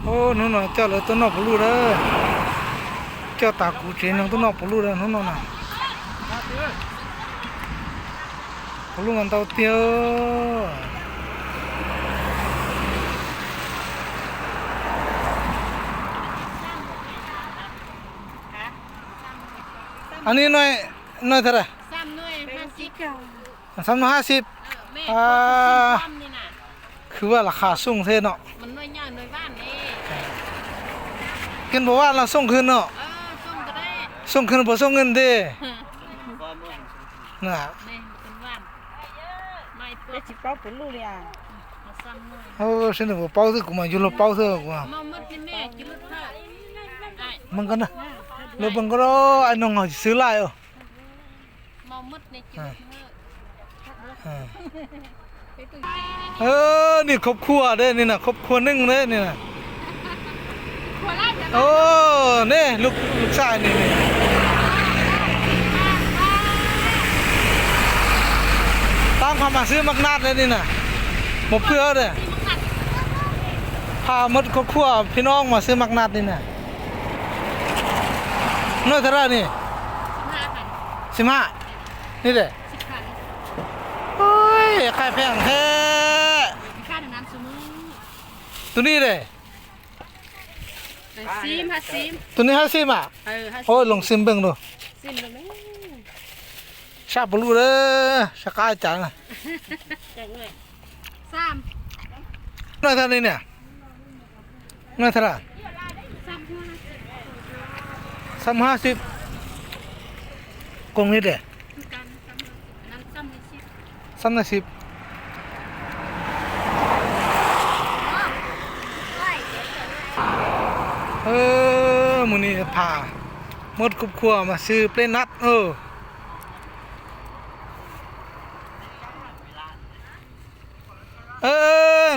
Hnub no coj lawv tuaj noj puv luj lawm. Coj tas kuv tsev neeg tuaj noj puv luj lawm hnub no na. Puv luj mas ntau tiag. Anij noj thaj dab? Xab noj hab xib. Khwv vaj los qha xooj thiab no. Kev npau vaj los xooj khwv no. Xooj khwv puas xooj nqi ntej? Seb nws puas paub xwb, kuv mas yuav luag paub xwb kuv. Lawv pes nkauj ai no xwb laj. Nej khov khuaj de ni na, khov khuaj neej de ni na. Nej lub xaj ni, tab pha mas xwb maj naj de ni na. Mus pw de, pha mab khov khuaj phib noob mas xwb maj naj ni na. Noj thaj dab ni? Xib hab. Ni de. Qaij pheej thiab. Tus ni de. Tus ni hab xib mas. Ua loos xib npeej rau. Sab puv luj lawm, sab qab cas na. Noj thaj ni na? Noj thaj dab? Xab hab xib. Koos li de. Xab noj xib. Mus ni pha mab khov khuaj mas xwb pleb nab.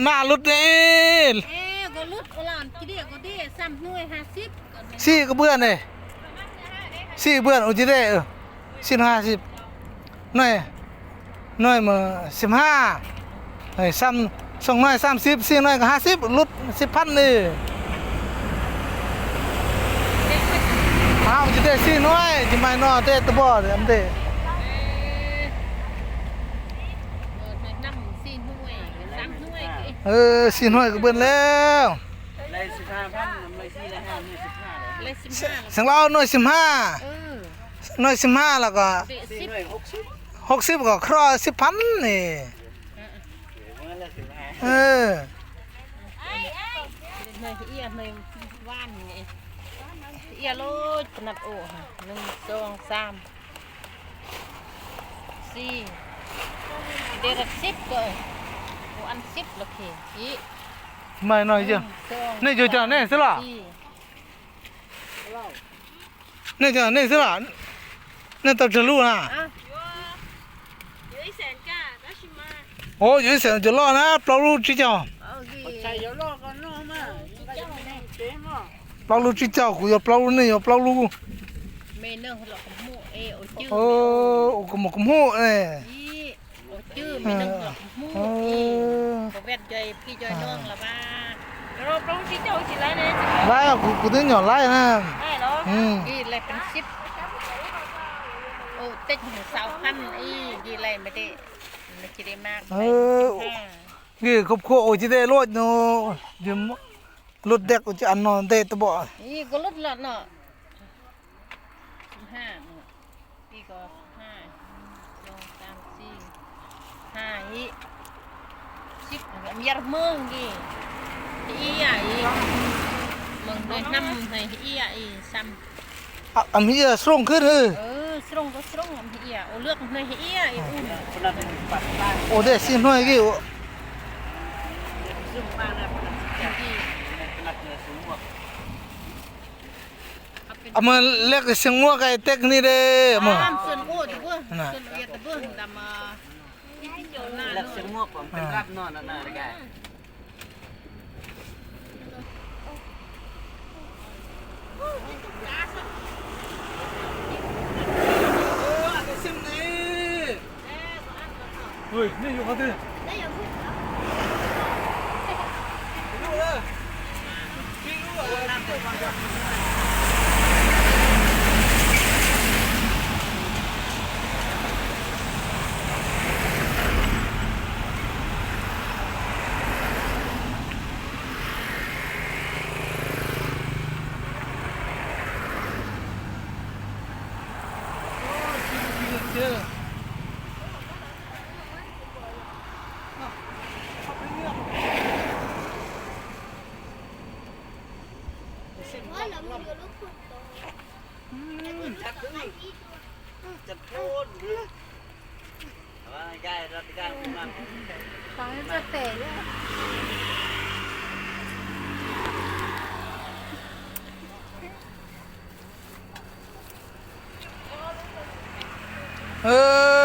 Naj lub ne. Xib koj pw ne. Xib koj pw ua ci de. Xib no hab xib. Noj, noj mas xib hab. Xooj no xab xib, xib no hab xib, lub xib phab ni. Ua ci de xib no, ci mas no de tab pom ntej. Xib no koj pw lawm. Xeev Laus noj xib hab. Noj xib hab los kom hauv xib kom kho xib phab ni. Mas no, nej cov nej xwb los? Nej cov nej xwb los? Nej tau tsawg lub na? Ov, yuav ib xeem cov loj na, plaub lub tsib caug. Plaub lub tsib caug, kuv yuav plaub lub, nej yuav plaub lub. Ov, kuv mus kuv hmuj. Laib, kuv twb nyuam laib na. Nqi khov khuaj ua ci de luaj no, luaj dej ua ci no ntej tab pom. Am, ib yam xrooj khwb. Ua dej xib hnub ki. Mas lej xeev muaj kais tej ni de mas.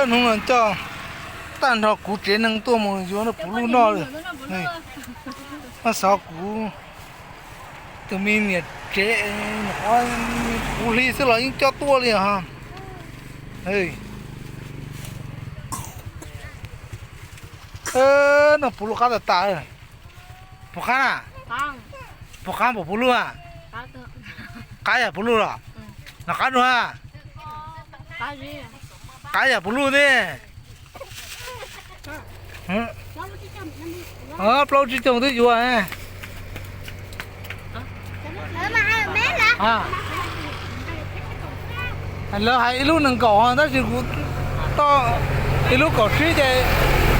Hnub no coj tag nrho kuv tsev neeg tuaj mus yuav noj puv luj noj lawm. Noj xov kuv tus me niam tsev, kuv hli xwb los yeej coj tuaj li os. Noj puv luj qab tas tas. Puas qab na? Puas qab npaum puv luj a? Qab yam puv luj los? Nov qab dua. Qab yam puv luj thiab. Plaub tsib caug twb yuav. Lawv hais ib lub nees nkaum tab sis kuv tau ib lub kaum tsib ces,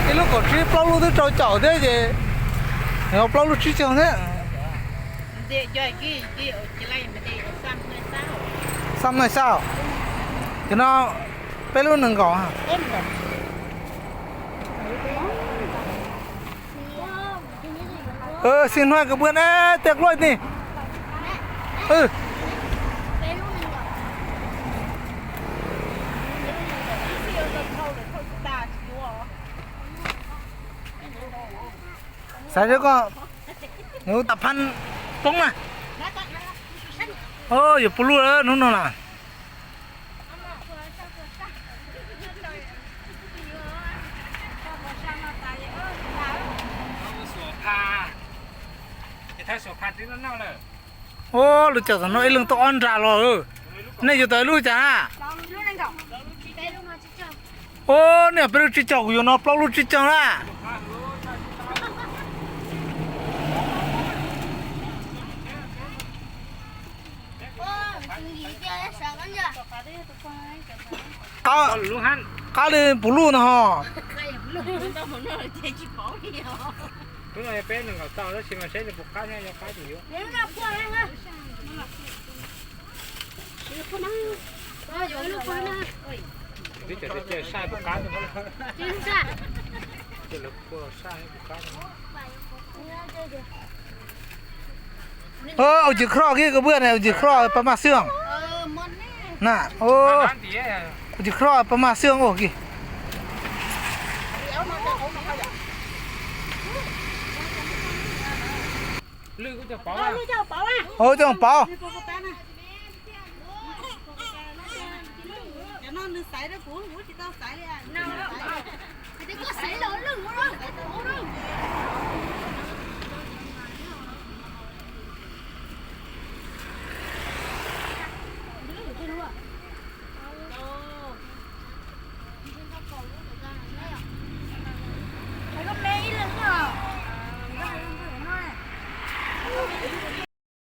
ib lub kaum tsib plaub lub twb rau caum thiab ces plaub lub tsib caug thiab. Xam nai xauj, ces no peb lub nees nkaum. Xij hnub kawg npua ne, tej luaj ni. Xaiv rau koj, nws tas phaj poob na. Yuav puv luj hnub no na. Ua, lub caum tom no ib leeg tau ob nra los. Nej yuav tau ib lub cas na? Ua, nej peb lub tsib caug, kuv yuav no plaub lub tsib caug na. Qab li puv luj no ho. Ua, ua cws khroj kiag koj pwj ne, ua cws khroj pas maj xwb os. Na, ua cws khroj pas maj xwb os kiag. Ua coj pauv.